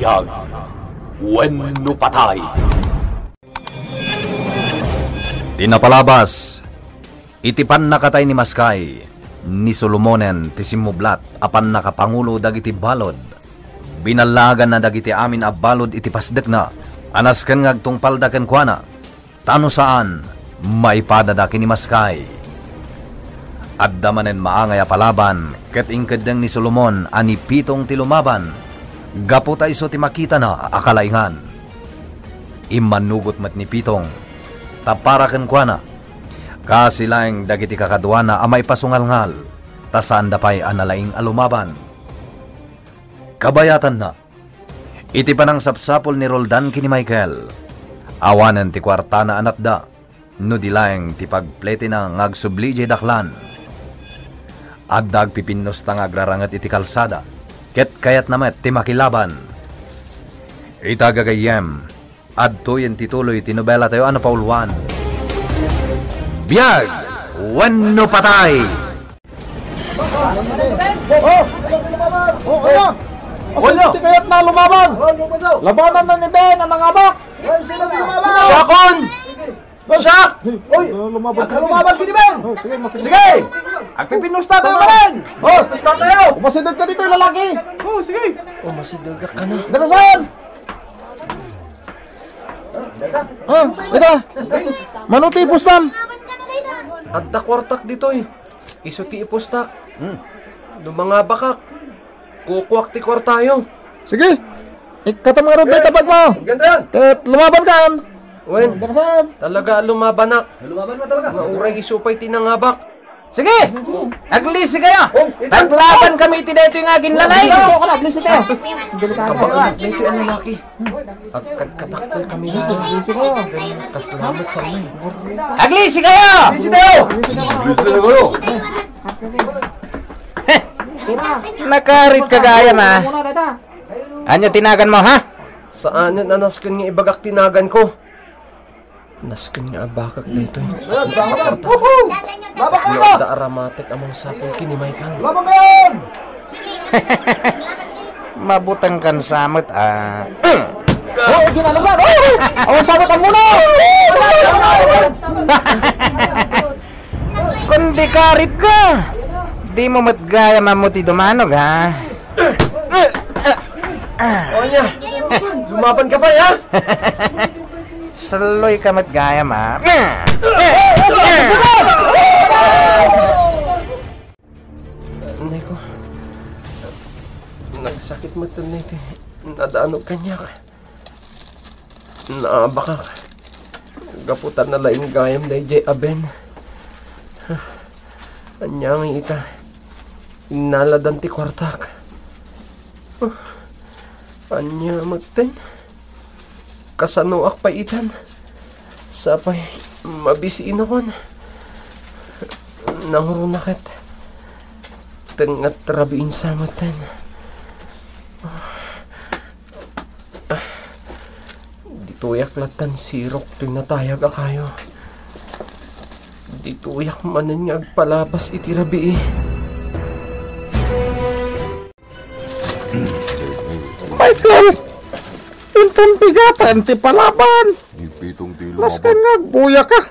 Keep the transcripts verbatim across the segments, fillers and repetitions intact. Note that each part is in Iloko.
Ag, wenno patay. Ti napalabas, iti pannakatay ni Maskay, ni Solomonen ti simmublat a pannakapangulo dagiti balud. Binallaaganna dagiti amin a balud iti pasdekna a nasken nga agtungpalda kenkuana. Ta no saan, maipadada ken ni Maskay. Adda manen maangay a palaban ket inkeddeng ni Solomon a ni Pitong ti lumaban, gapu ta isu ti makitana a kalaingan. Immannugot met ni Pitong, ta para kenkuana, kaasi laeng dagiti kakaduana a maipasungalngal, ta saanda pay a nalaing a lumaban. Kabayatanna, iti panangsapsapul ni Roldan ken ni Michael, awanen ti kuartana a natda, no di laeng ti pagpletina nga agsubli idiay daklan. Adda agpipinnosta nga agraranget iti kalsada, ket kayatna met ti makilaban. Ita gagayyem, adtoyen ti tuloy ti nobelatayo a napauluan. Biag wenno patay! Oh! Oh, ano? Asa ti kayatna lumaban? Labanan na ni Ben a nangabak! Siakon! Siak! Oy! Lumaban ka, lumaban ka ni Ben! Oh, sige, makikita. Sige! Agpipinnusta tayo, Ben! Oh, pusta tayo! Umasideg ka dito, lalaki! Oh, sige! Umasideg ka na. Darasan! Ah, ita! Mano ti ipustam? Adda kuartak ditoy. Isu ti ipustak. Hmm. No mangabakak, kukuak ti kuartayo. Sige. Ikkatam ngarud dayta bag mo. Ganda yan. Ket lumaban kan. Wen, Darasan. Talaga a lumabanak. Lumaban mo talaga. Nga uray isu pay ti nangabak. Sige! Aglisi kayo! Oh, ito. Taglaban kami iti daytoy nga aginlalay! Aglisi kayo, aglisi kayo. Delikado. Kabakat daytoy a lalaki. Agkadkadakkel kami na. Aglisi kayo. Kaslamat sa may. Aglisi kayo! Aglisi kayo! Aglisi kayo! Nakarit ka gayam, ah. Ania ti nagan mo, ha? Saanen a nasken nga ibagak ti nagan ko. Nasken nga abakak daytoy. Woohoo! Labak kayo! Adda aramatek a mangsapul ken ni Michael. Labak kayo! Mabuteng kan samet, ah. Oh, ginalugan! Oh! Awan samet ang muna! Kundi karit ka! Di mo met gayam ammo ti dumanog, ha? O ania? Lumaban ka pa, ha? Saloy ka met gayam, ha? Nay ko. Nagsakit met daytoy. Nadanog kaniak. Naabakak. Gapu ta nalaing gayam daydiay a Ben. Ania ngay ita? Innaladan ti kuartak. Ania metten? Kasanoak pay itan? Sapay, mabisiinakon. Nangruna ket. Tengnga ti rabiin sa metten. Ditoyak lattan sirok toy natayag a kayo. Ditoyak manen nga agpalabas iti rabii. Michael! Inton pigatan ti palaban! Ni Pitong ti lumaban. Nasken nga agbuya ka.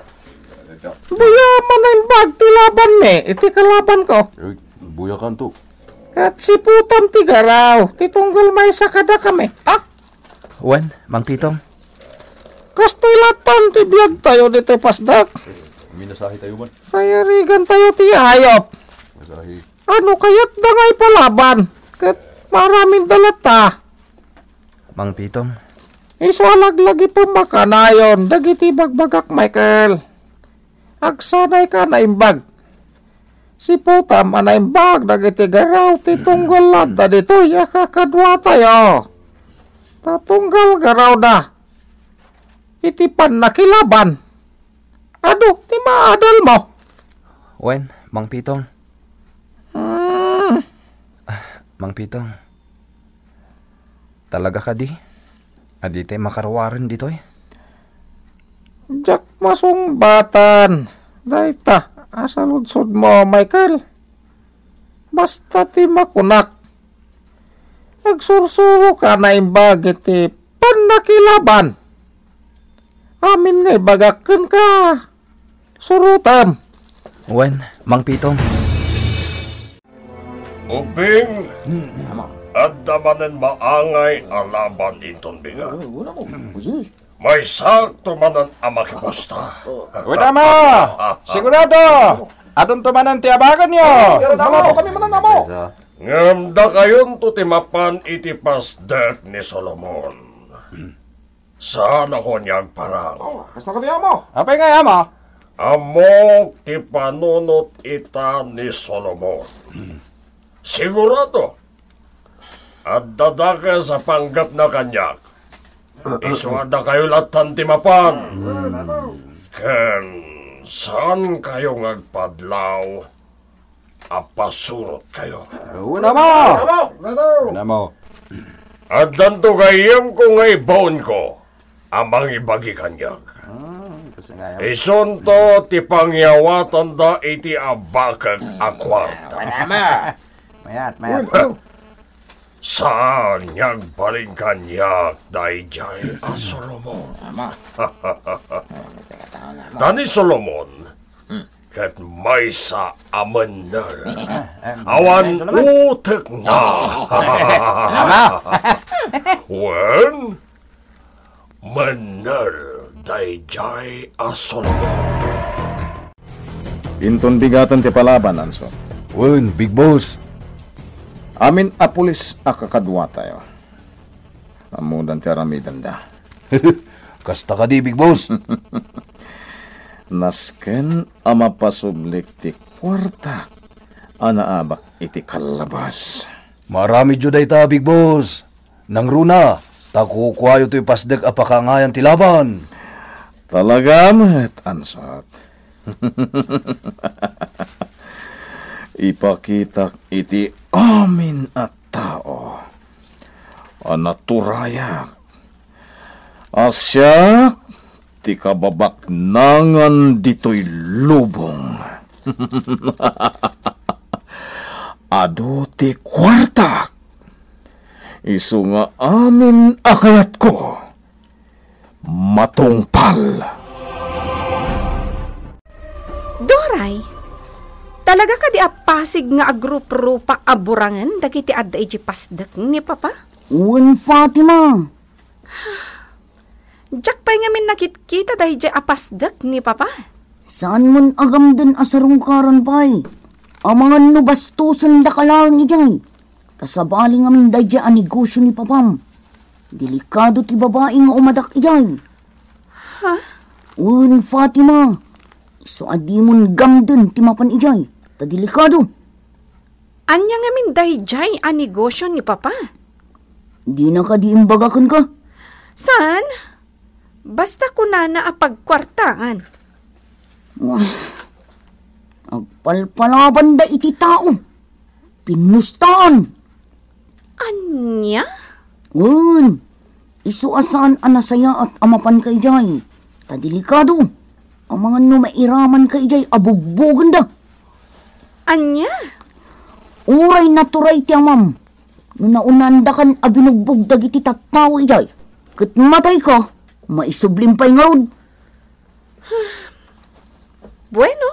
Buya man naimbag ti laban mi iti kalaban ko. Eh, buya kanto. Ket siputam ti garaw, ti tunggal maysa kadakami. Ah! Wen, Mang Pitong. Kastoy lattan ti biag tayo ditoy pasdak. Minasahi tayo man. Kayarigan tayo ti ayop. Masahi. Ano kayat da nga ipalaban? Ket maramin da latta. Mang Pitong. Isu a laglagipem a kanayon dagiti bagbagak, Michael. Agsanay ka naimbag. Siputam a naimbag dagiti garaw ti tunggal ladda ditoy a kakadua tayo. Ta tunggal garawda iti pannakilaban. Adu ti maadal mo? Wen, Mang Pitong. Hmm. Ah, Mang Pitong. Talaga kadi? Aditay makaruaren ditoy? Diak masungbatan. Dayta, asaludsod mo, Michael. Basta ti makunak. Agsursuroka a naimbag iti pannakilaban. Amin nga ibagak kenka, surotem. Wen, Mang Pitong. Ubing, adda manen maangay a laban inton bigat. Maysaakto manen a makipusta. Wen, Ama! Sigurado! Adunto manen ti abaganyo! Amo, kami manen, Amo! Ngem dakayonto ti mapan iti pasdek ni Solomon. Saanakon nga agparang. Oh, kasta kadi, Amo? Apay nga, Ama? Ammok ti panunot ita ni Solomon. Sigurado, adda dakes a panggepna kaniak. Isu a dakayo lattan ti mapan. Ken saankayo nga agpadlaw a pasurotkayo. Wen, Ama! Wen, Ama! Addanto gayyemko nga ibaonko a mangibagi kaniak. Ah, isunto ti pangyawatanda iti abakek a kuarta. Wen, Ama! Mayat, mayat. Saan nga agbalin kaniak daydiay a Solomon? Ama. Ta ni Solomon, ket maysa a menner. Awan utekna. Wen, menner daydiay a Solomon. Inton bigaten ti palaban, Anso. Wen, Big Boss. Amin a pulis a kakaduatayo. Ammodan ti aramidenda. Kasta kadi, Big Boss? Nasken a mapasublik ti kuarta a naabak iti kallabas. Maaramidyo dayta, Big Boss. Nangruna, ta kukuayo toy pasdek a pakaangayan ti laban. Talaga met, Ansot. Ipakitak iti amin a tao a naturayak a siak ti kababaknangan ditoy lubong. Adu ti kuartak, isu nga amin a kayatko matungpal. Doray, talaga kadi a pasig nga agruprupa a burangen dagiti adda idiay pasdek ni Papa? Wen, Fatima. Diak pay ngamin nakitkita daydiay a pasdek ni Papa. Saanmon a gamden a sarungkaran pay. Amangan no bastosen daka laeng idiay. Ta sabali ngamin daydiay a negosio ni Papam. Delikado ti babai nga umadak idiay. Ha? Wen, Fatima. Isu a dimon gamden ti mapan idiay. Ta delikado. Ania ngamin daydiay a negosio ni Papa? Dina kadi imbaga kenka? Saan? Basta kunana a pagkuartaan. Wah, agpalpalabanda iti tao. Pinmustaan. Ania? Wen, isu a saan a nasayaat a mapanka idiay. Ta delikado. Amangan no mairamanka idiay a bugbugenda. Ania? Uray naturay ti amam, no naunandakan a binugbog dagiti tattao idiay, ket matayka, maisublim pay ngarud. Bueno,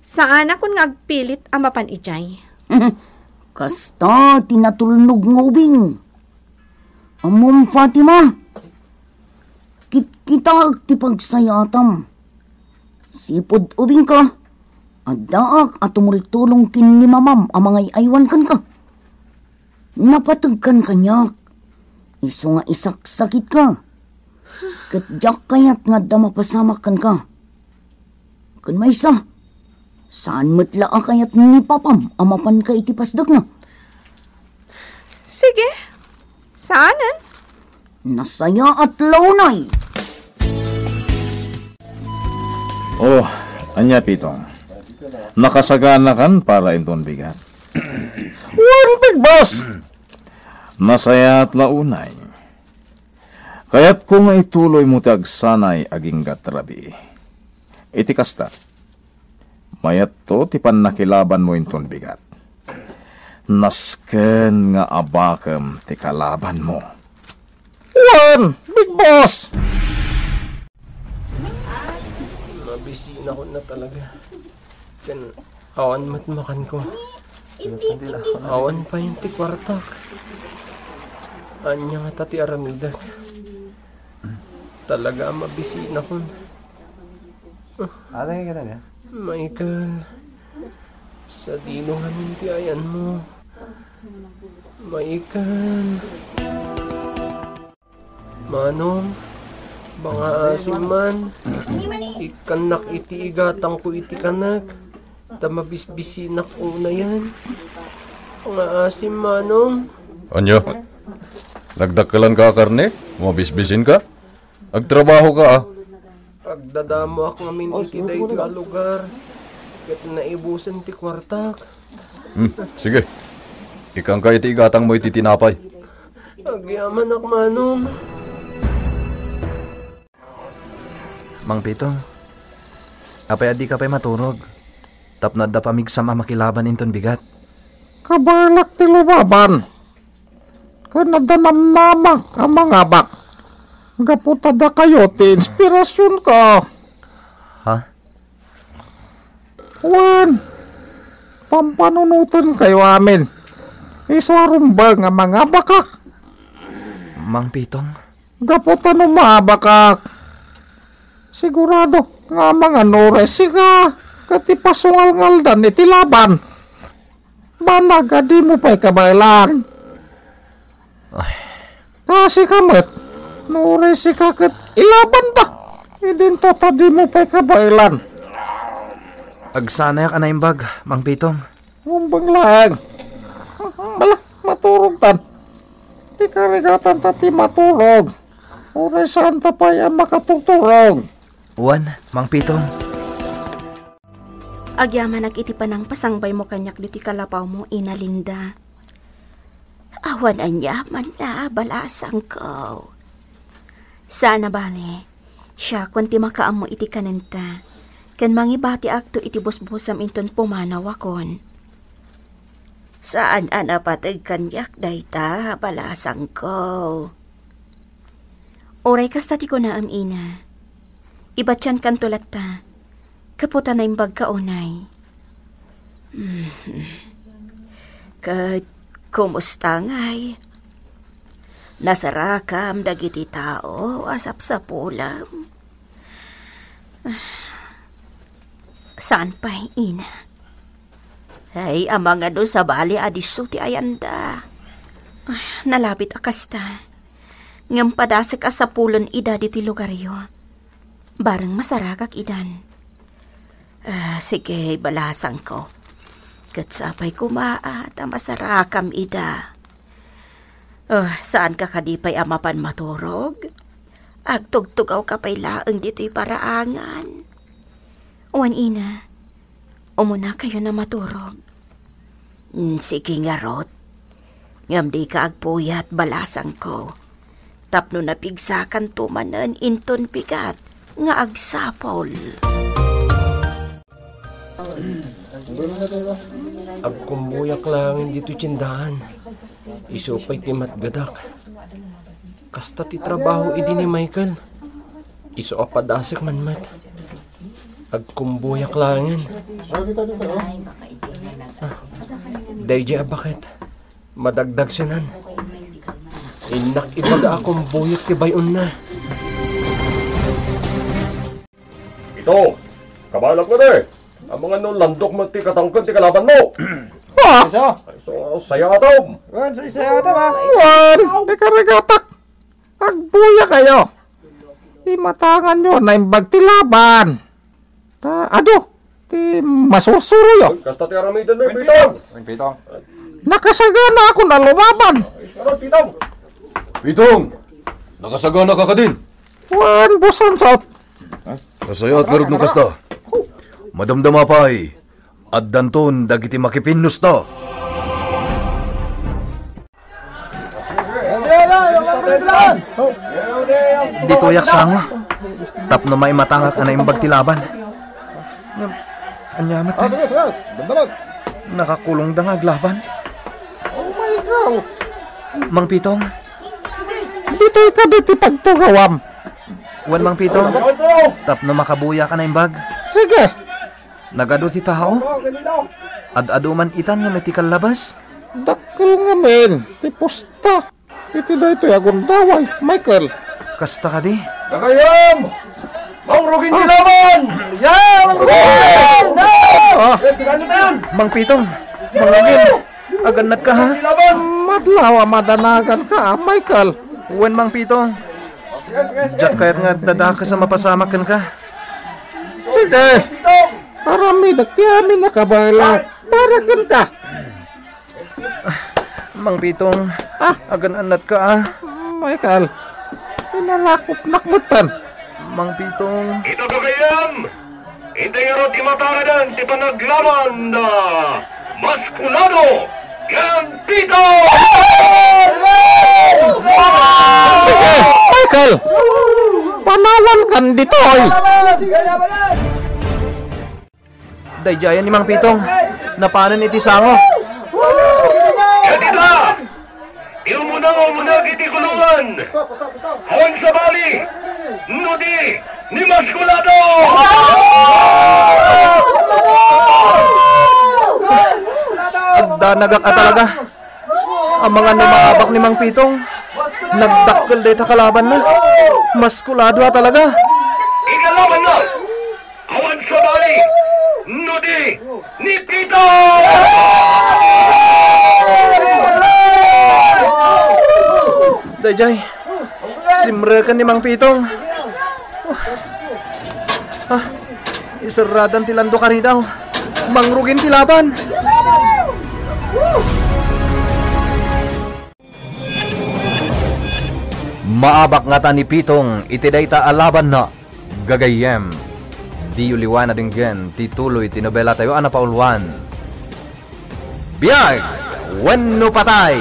saanakon nga agpilit a mapan idiay. Kasta ti natulnog nga ubing. Ammom, Fatima, kitkitaek ti pagsayaatam. Sipud ubingka, addaak a tumultulong ken ni mamam a mangay-aywan kenka. Napategkan kaniak, isu nga isaksakitka. Ket diak kayat nga adda mapasamak kenka. Ken maysa, saan met la a kayat ni papam a mapanka iti pasdekna? Sige, saanen. Nasayaat la unay. Oh, ania, Pitong? Nakasaganakan para inton bigat? Wen, Big Boss! Nasayaat la unay. Kayatko nga ituloymo ti agsanay agingga ti rabii. Iti kasta, mayatto ti pannakilabanmo inton bigat. Nasken nga abakem ti kalabanmo. Wen, Big Boss! Mabisinakon na talaga. Ken awan met makanko. Awan pay ti kuartak. Ania ngata ti aramidek? Talaga a mabisinakon. Michael, sadino ngamin ti ayanmo. Michael. Manong, bangaasim man. Ikkannak iti igatangko iti kanek, ta mabisbisinak unayen. Bangaasim, Manong. Ania? Nagdakkelanka a karne? Mabisbisinka? Agtrabahoka, a. Agdadamoak ngamin iti daytoy a lugar, ket naibusen ti kuartak. Hmm, sige. Ikkanka iti igatangmo iti tinapay. Agyamanak, Manong. Mang Pitong, apay a dika pay maturog? Tapno adda pamigsam a makilaban inton bigat. Kabaelak ti lumaban. Ken adda namnamak a mangabak. Gapu ta dakayo ti inspirasionko. Ha? Wen, pampanunotenkayo amin. Isu a rumbeng a mangabakak. Mang Pitong? Gapu ta no maabakak, sigurado nga amangan no uray sika ket ti pasungalngaldan iti laban. Banag a dimo pay kabaelan. Ay. Ta sika met, no uray sika ket ilabanba, idinto ta dimo pay kabaelan. Agsanayak a naimbag, Mang Pitong. Rumbeng laeng. Bala, maturogtan. Ti karigatanta ti maturog. Uray saanta pay a makatugturog. Wen, Mang Pitong. Agyamanak iti panangpasangbaymo kaniak ditoy kalapawmo, Ina Linda. Awan aniamanna, balasangko. Saan a bale, siakon ti makaammo iti kanenta, ken mangibatiakto iti busbusam inton pumanawakon. Saan a napateg kaniak dayta, balasangko. Uray kasta ti kunaam, Ina, ibatiankanto latta, gapu ta naimbagka unay. Mhm. Ket kumusta ngay? Nasarakam dagiti tao a sapsapulem? Saan pay, Ina. Ay, amangan no sabali a disso ti ayanda. Ay, nalabit a kasta. Ngem padasek a sapulen ida ditoy lugaryo. Bareng masarakak idan. Ah, sige, balasangko. Ket sapay koma a ta masarakam ida. Ah, saanka kadi pay a mapan maturog? Agtugtugawka pay laeng ditoy paraangan. Wen, Ina, umunakayon a maturog. Mm, sige ngarud. Ngem dika agpuyat, balasangko. Tapno napigsakanto manen inton bigat nga agsapul. Agkumbuyak laengen ditoy tiendaan. Isu pay ti matgadak. Kasta ti trabaho idi ni Michael. Isu a padasek man met. Agkumbuyak laengen. Ah, daydi a baket. Madagdagsenan. Innak ibaga a kumbuyak ti bay-onna. Ito, kabalak mo, de. Amangan no landok met ti katangked ti kalabanmo. Ah! Isu? Ay, so, sayatam. Wen, so, sayatam, ha? Wen, ikaragatak. Agbuya kayo. Imatangan yo, naimbag ti laban. Ta, adu, ti masursuroyo. Ay, kasta ti aramiden mo, Pitong. Ay, Pitong. Nakasagana ako na lumaban. Ay, sarap, Pitong. Pitong, nakasagana ka kadin. Wen, Boss Sansot. Kasayat ngarud no kasta. Madamdama pay, addanton dagiti makipinnusta. Ditoyak sango, tapno maimatangak a naimbag ti laban. Ngem, ania met? Ah, sige, sige. Dandanan. Nakakulongda nga aglaban. Mang Pitong? Ditoy kadi ti pagtugawam. Wen, Mang Pitong, tapno makabuyakan a imbag. Sige. Nagadu ti tao? Ad-adu man itan ngem iti kallabas? Dakkel ngamin ti pusta iti daytoy a gundaway, Michael. Kasta kadi? Gagayem! Mangrugin ti laban! Ya! Mangrugin ti laban! Ah! Ano tayon? Mang Pitong, Mang Rugin, agannatka, ha? Madlaw a madanaganka, Michael. Wen, Mang Pitong. Diak kayat nga adda dakes a mapasamak kenka. Sige. Aramidek ti amin a kabaelan para kenka. Mang Pitong, ah, agan-annatka, ah. Michael, pinalakopnak metten. Mang Pitong. Ita gagayem, ita ngarud ti mataraden ti panaglaban da Maskulado ken Pitong! Sige, Michael! Panawankan ditoy! Daydiayen ni Mang Pitong. Napanen iti sango. Ket ita, ti umuna nga umuneg iti kulongan. Awan sabali, no di ni Maskulado! Agdanagak a talaga. Amangan no maabak ni Mang Pitong. Nagdakkel dayta kalabanna. Maskulado a talaga. Ikalabanna. Awan sabali, no di ni Pitong! Daydiay, simreken ni Mang Pitong. Ah, iserradan ti landok a ridaw. Mangrugin ti laban. Maabak ngata ni Pitong iti dayta a labanna, gagayyem. Diyo liwan a denggen ti tuloy ti nobelatayo a napauluan, Biag wenno Patay!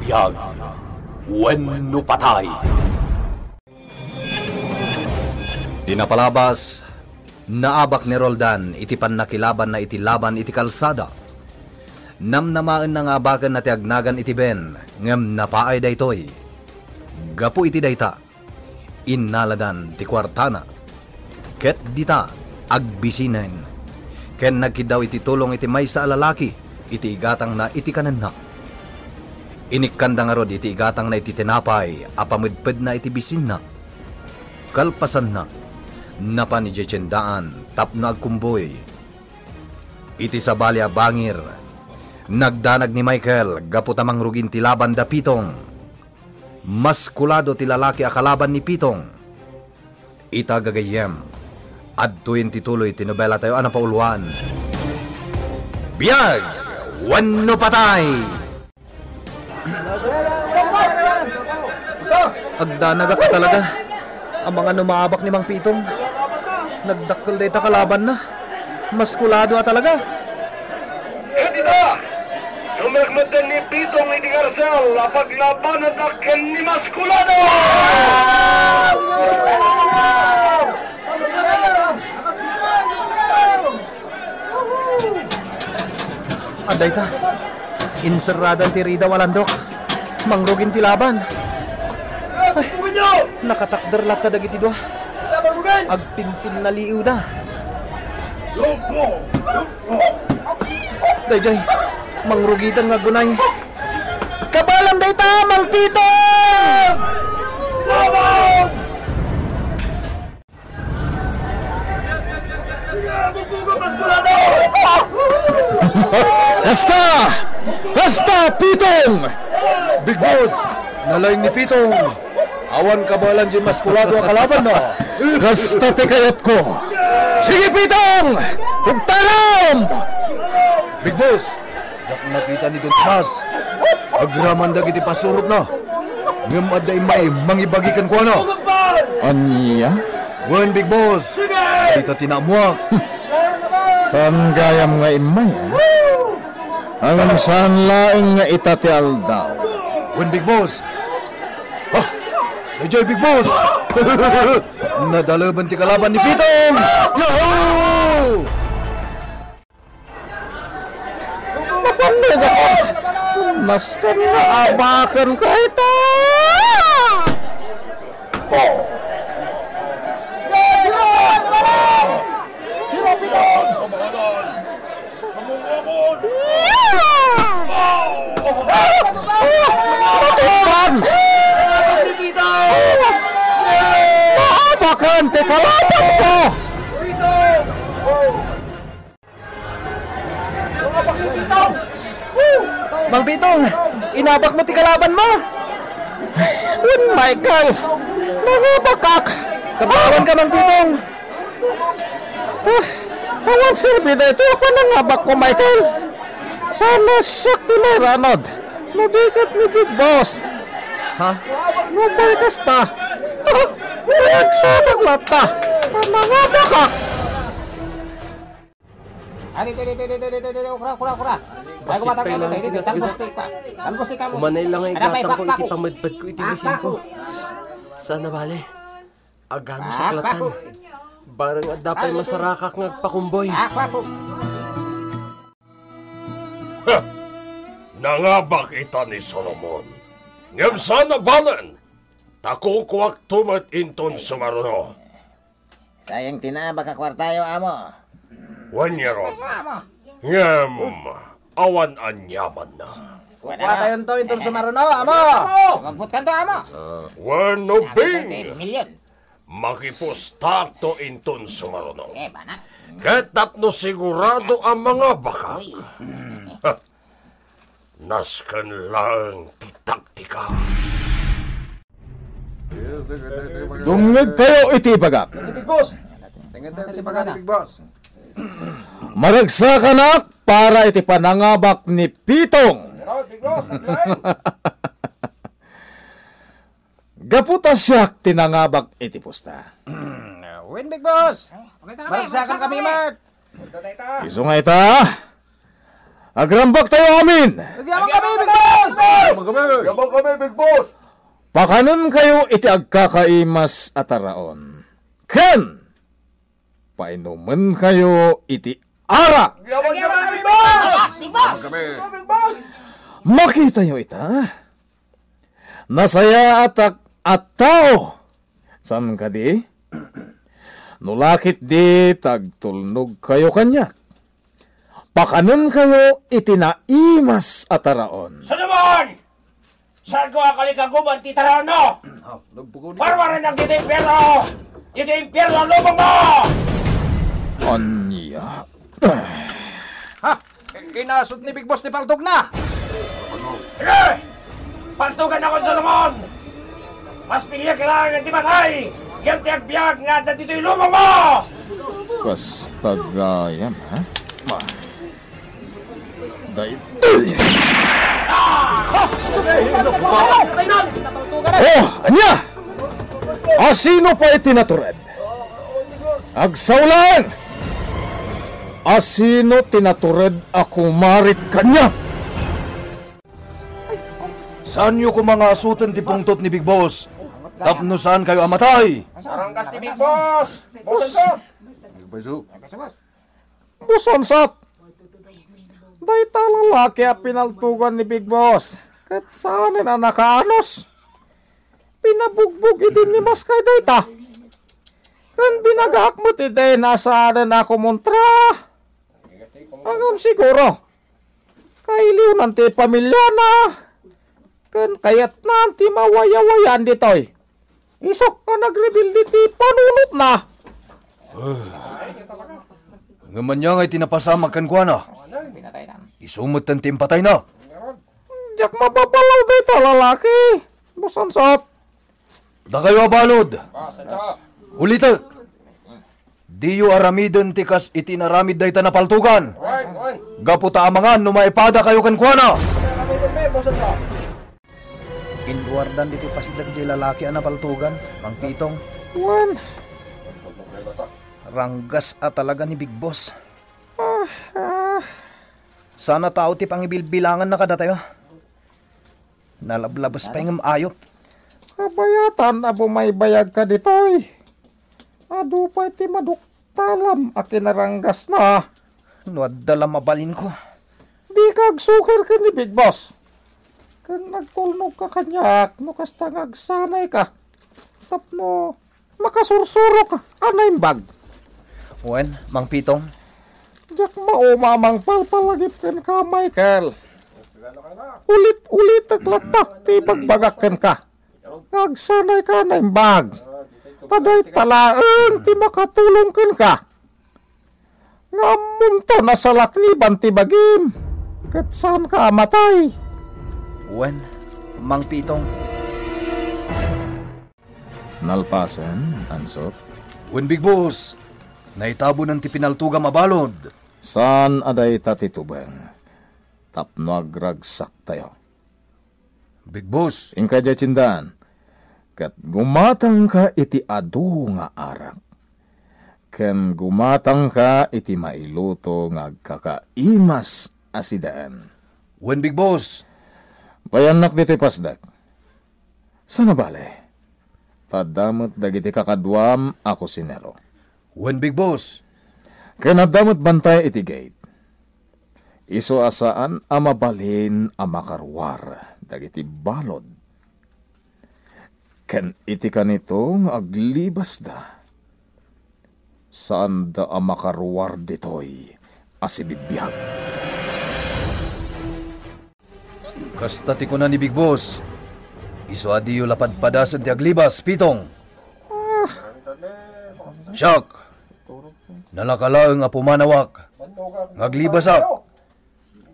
Biag wenno Patay! Ti napalabas, naabak ni Roldan iti pannakilabanna iti laban iti kalsada. Namnamaenna nga abakenna ti agnagan iti ben, ngem napaay daytoy. Gapu iti dayta, innaladan ti kuartana. Ket dita, agbisinen, ken nagkiddaw iti tulong iti maysa a lalaki iti igatangna iti kanenna. Inikkanda ngarud iti igatangna iti tinapay a pamedpedna iti bisinna. Kalpasanna, napan idiay tiendaan tapno agkumbuy. Iti sabali a bangir, nagdanag ni Michael gapu ta mangrugin ti laban da Pitong. Maskulado ti lalaki a kalaban ni Pitong. Ita gagayyem, adtoyen ti tuloy ti nobelatayo a napauluan, Biag wenno Patay! Agdanagak a talaga. Amangan no maabak ni Mang Pitong. Nagdakkel dayta kalabanna. Maskulado a talaga. Ket ita, sumrekmeten ni Pitong iti karsel a paglabananda ken ni Maskulado! Adda ita. Inserradan ti ridaw a landok. Mangrugin ti laban. Ay, nakatakder latta dagiti dua. Agpinpinnaliiwda. Daydiay, mangrugitan nga agunay. Kabaelan dayta, Mang Pitong! Kasta! Kasta, Pitong! Big Boss, nalaing ni Pitong. Awan kabaelan diay maskulado a kalabanna. Kasta ti kayatko. Sige, Pitong! Kugtaram! Big Boss, diak nakita ni Don Tomas. Agraman dagiti pasurotna. Ngem adda immay mangibagi kenkuana. Ania? Wen, Big Boss. Dita ti naammoak. Saan gayam nga immay, a? Ngem saan laeng nga ita ti aldaw. Wen, Big Boss. Ha? Daydiay, Big Boss. Nadaleben ti kalaban ni Pitong. Yahoo! Napanneg ako. Nasken nga abaken ka ita! Oh! Sumuko! Matukpan! Maabakan ti kalaban ko! Mang Pitong, inabak mo ti kalaban mo? Wen, Michael, nangabakak. Kabawan ka, Mang Pitong. Ah, awan serbi daytoy a panangabak ko, Michael. Saan a siak ti mairanod no di ket ni Big Boss. Ha? Nupay kasta, nagsakak latta. Panangabakak. Ah, dito, dito, dito, dito, dito, okra, okra, okra. Ay, kumata kayo dito, dito, talbos, tika. Talbos, tika mo. Umanay lang ay gatang ko iti pamedped ko iti misin ko. Sana bale. Agano saklatan. Barang adda pay masarakak nga agpakumboy. Pak, pak, pak. Heh! Nangabak ita ni Solomon. Ngem saan a balen, ta kukuakto met inton sumaruno. Sayang ti naabak a kuartayo, amo. Wen ngarud. Ngem, awan aniamanna. Kukuatayonto inton sumaruno, amo. Sumagputkanto, amo. Wen no, Bing. Million. Makipustakto inton sumaruno. Eh, banat. Ket tapno sigurado a mangabakak. Uy. Nasken laeng ti taktika. Dumngegtayo iti ibagak. Big Boss. Tingnan tayo iti ibagak ni Big Boss. Maragsakanak para iti panangabak ni Pitong. Big Boss. Gapu ta siak ti nangabak iti pusta. Wen, Big Boss. Maragsakan kami, Mark. Isu nga ita, agrambaktayo amin. Agyaman kami, Big Boss. Agyaman kami, Big Boss. Pakanenkayo iti agkakaimas a taraon. Ken painumenkayo iti arak. Agyaman kami, Big Boss. Big Boss. Agyaman kami, Big Boss. Makitayo ita. Nasayaatak a tao. Saan kadi? No lakit di, tagtulnogkayo kaniak. Pakanenkayo iti naimas a taraon. Solomon! Saanko a kalikaguban ti taraonmo? Parwarenak ditoy impierno! Ditoy impierno, lubongmo! Ania? Ha? Kinasot ni Big Boss ti paltogna! Ania? Paltogannakon, Solomon! Mas piliak laeng ti matay ngem ti agbiag nga adda ditoy lubongmo! Kasta gayam, ha? Ma-, daytoy. Oh, ania? Asino pay ti natured? Agsao laeng! Asino ti natured a kumarit kaniak? Saanyo koma nga asoten ti pungtot ni Big Boss tapno saankayo a matay? Paranggas ti Big Boss! Boss Anso! Boss Ansat, dayta lalaki a pinaltugan ni Big Boss, ket saanen a nakaanus. Pinabugbog idi ni Maskay dayta. Ken binagaak met idi na saanen a kumontra. Ngem siguro, kailiwnan ti pamilyana, ken kayatnan ti mawayawayaan ditoy. Isu a nagrebelde ti panunotna. Ngem ania ngay ti napasamak kenkuana? Isu metten ti impatayna. Diak mababalaw dayta lalaki, Boss Ansat. Dakayo a balud. Ulitek. Diyo aramiden ti kas iti inaramid dayta napaltugan. Gapu ta amangan no maipadakayo kenkuana. Inruardan ditoy pasdek diay lalaki a napaltugan, Mang Pitong. Wen. Ranggas a talaga ni Big Boss. Ah, ah. Sana tao ti pangibilbilanganna kadatayo. Nalablabes pay ngem ayup. Kabayatan a bumaybayagka ditoy. Adu pay ti maduktalam a kinaranggasna. No adda la mabalinko. Dika agsukir ken ni Big Boss. Ken agtulnogka kaniak no kasta nga agsanayka tapno makasursurok a naimbag. Wen, Mang Pitong. Diak mauma a mangpalpalagip kenka, Michael. Ulit-ulitek latta ti ibagbagak kenka. Nga agsanayka a naimbag. Ta dayta laeng ti makatulong kenka. Nga ammomto nasalakniban ti bagim, ket saanka a matay. Wen, Mang Pitong. Nalpasen, Ansot? Wen, Big Boss. Naitabonan ti pinaltogam a balod. Saan a dayta ti tubeng tapno agragsaktayo? Big Boss. Inka diay tiendahan, ket gumatangka iti adu nga arak, ken gumatangka iti mailuto nga agkakaimas a sidaen. Wen, Big Boss. Bayannak ditoy pasdek. Sana bale, ta adda met dagiti kakaduam a kusinero. Wen, Big Boss. Ken adda met bantay iti gate. Isu a saan a mabalin a makaruar dagiti balod. Ken iti kanito nga aglibasda, saanda a makaruar ditoy a sibibiag. Kasta ti kuna ni Big Boss. Isu a diyo la padpadasen ti aglibas, Pitong. Siak, nalaka laeng a pumanawak nga aglibasak.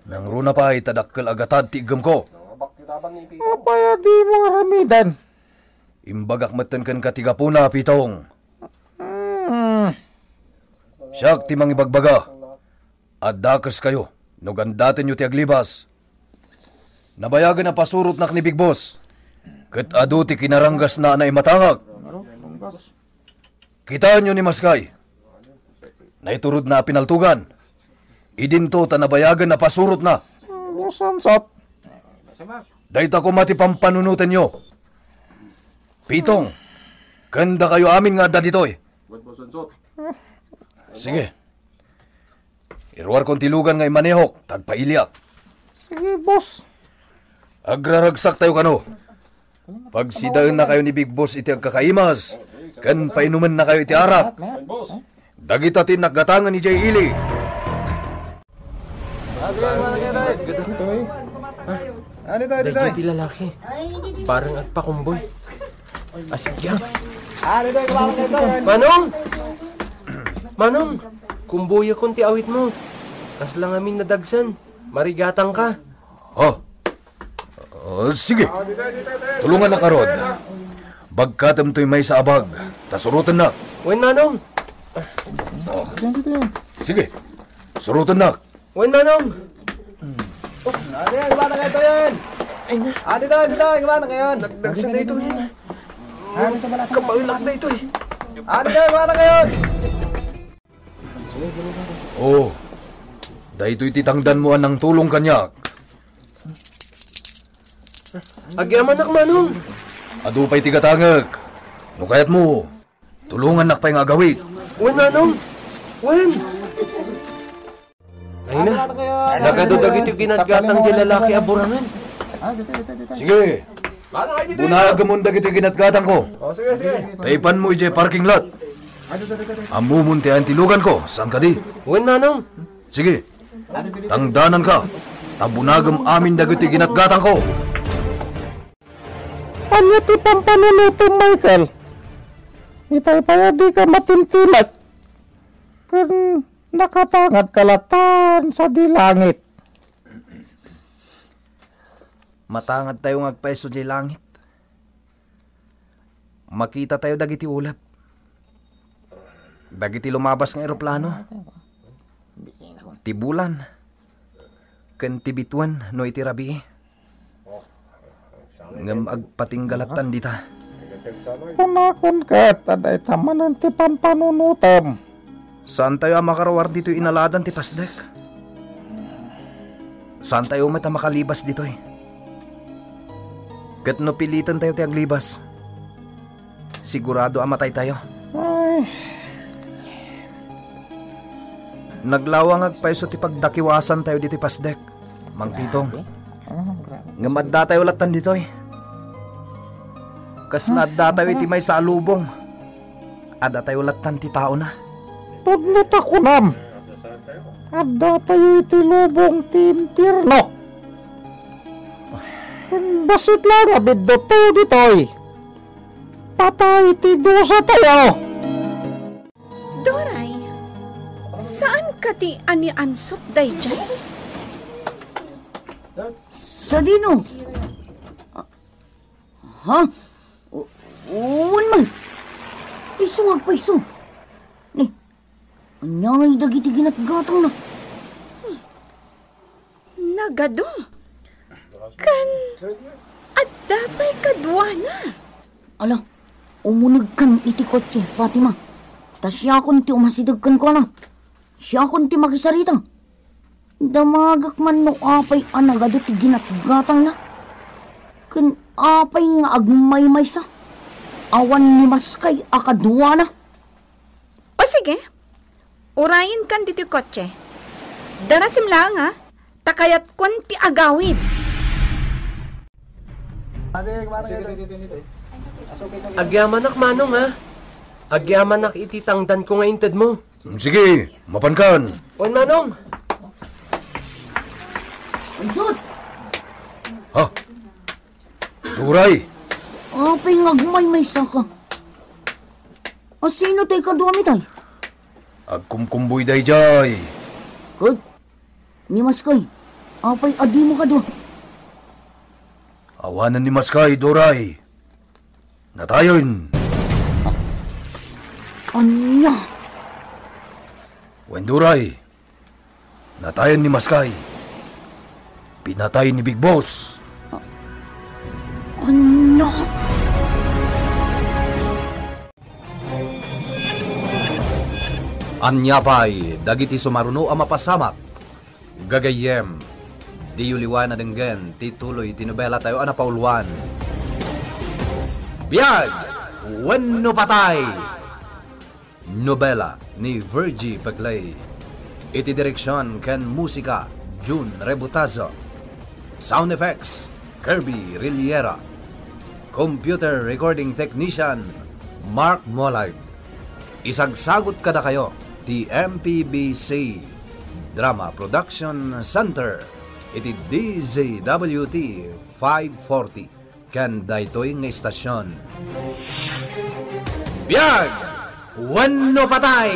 Nangruna pay ta dakkel a gatad ti iggemko. Apay a dimo aramiden? Imbagak metten kenka ti gapuna, Pitong. Hmm. Siak ti mangibagbaga. Addakeskayo no gandatenyo ti aglibas. Nabayagen a pasurotnak ni Big Boss, ket adu ti kinaranggasna a naimatangak. Kitaenyo ni Maskay. Naiturod na a pinaltugan. Idinto ta nabayagen a pasurotna. Boss Ansot. Dayta koma ti pampanunotenyo. Pitong, ken dakayo amin nga adda ditoy. Sige. Iruarkon ti lugan nga immanehok, ta agpailiak. Sige, boss. Agraragsaktayo kano. Pagsidaennakayo ni Big Boss iti agkakaimas, ken painumennakayo iti arak. Dagita ti innak gatangen idiay ili. Gadak. Ano to, ano to? Dagiti lalaki. Bareng agpakumboy. Asigyak. Ano to, ano to? Manong! Manong! Kumboyakon ti awitmo. Kasla ngamin nadagsen. Marigatangka. Oh. Oh, sige. Tulongannak, Rod. Bagkatem toy maysa a bag, ta surotennak. Wen, Manong. Oh. Sige. Surotennak. Wen, Manong. Adi, gumana kayo to yan. Ay na. Adi to, adi to, gumana kayo. Nagdagsa na ito yan. Kapaulak na ito eh. Adi to, gumana kayo. Oh, daytoy ti tangdanmo a nangtulong kaniak. Agyamanak, Manong. Adu pay ti gatangek. No kayatmo, tulongannak pay nga agawid. Wen, Manong. Wen. Ay na. Nagadu dagiti ginatgatang ti lalaki a burangen. Sige. Bunagemon dagiti ginatgatangko. O, sige, sige. Ta ipanmo idiay parking lot. Ammomon ti ayan ti luganko, saan kadi? Wen, Manong. Sige. Tangdananka. Ta bunagem amin dagiti ginatgatangko. Ania ti pampanunotem, Michael? Itay pay a dika matimtimek ken nakatangadka latta sadi langit. Matangadtayo nga agpayso diay langit. Makitatayo dagiti ulep, dagiti lumabas nga eroplano, ti bulan, ken ti bituen no iti rabii. Ngem agpatingga lattan dita. Kunakon ket a dayta manen ti pampanunotem. Saantayo a makaruar ditoy inaladan ti pasdek. Saantayo met a makalibas ditoy. Ket no pilitentayo ti aglibas, sigurado a mataytayo. Ay. Naglawang agpayso ti pagdakiwasantayo ditoy pasdek, Mang Pitong. Grabe. Ano, grabe? Ngem addatayo lattan ditoy. Kasla addatayo iti maysa a lubong, addatayo lattan ti taona. Pudno ta kunam, addatayo iti lubong ti impierno. Ken bassit la nga bidduto ditoy. Patay ti dusatayo. Doray, saan kadi a ni ansot daydiay? Sadino? Ha? U-, wen man. Isu nga agpaiso. Ni, ania ngay dagiti ginatgatangna? Nagadu. Ken adda pay kaduana. Ala, umunegkan iti kotse, Fatima. Ta siakon ti umasideg kenkuana. Siakon ti makisarita. Damagek man no apay a nagadu ti ginatgatangna. Ken apay nga agmaymaysa? Awan ni maskay a kaduana. O sige, urayenkan ditoy kotse. Darasem laeng, a, ta kayatkon ti agawid. Agyamanak, Manong, a. Agyamanak iti tangdanko nga intedmo. Mm, sige, mapankan. Wen, Manong. Ansot! Ha? Duray! Apay nga agmaymaysaka? A, sino tay kaduami tay? Agkumkumboy daydiay. Ket ni maskay, apay a dimo kadua? Awanen ni maskay, Duray. Natayen. Ania? Wen, Duray. Natayen ni maskay. Pinatay ni Big Boss. Ania? Ania pay dagiti sumaruno a mapasamak? Gagayyem, diyo liwan a denggen ti tuloy ti nobelatayo a napauluan, Biag wenno Patay. Nobela ni Virgie Pegley. Iti direksion ken musika, Jun Rebutazo. Sound effects, Kirby Riliera. Computer recording technician, Mark Molag. Isagsagut kadakayo ti M P B C Drama Production Center iti D Z W T five forty. Ken daytoy nga istasion. Biag wenno patay!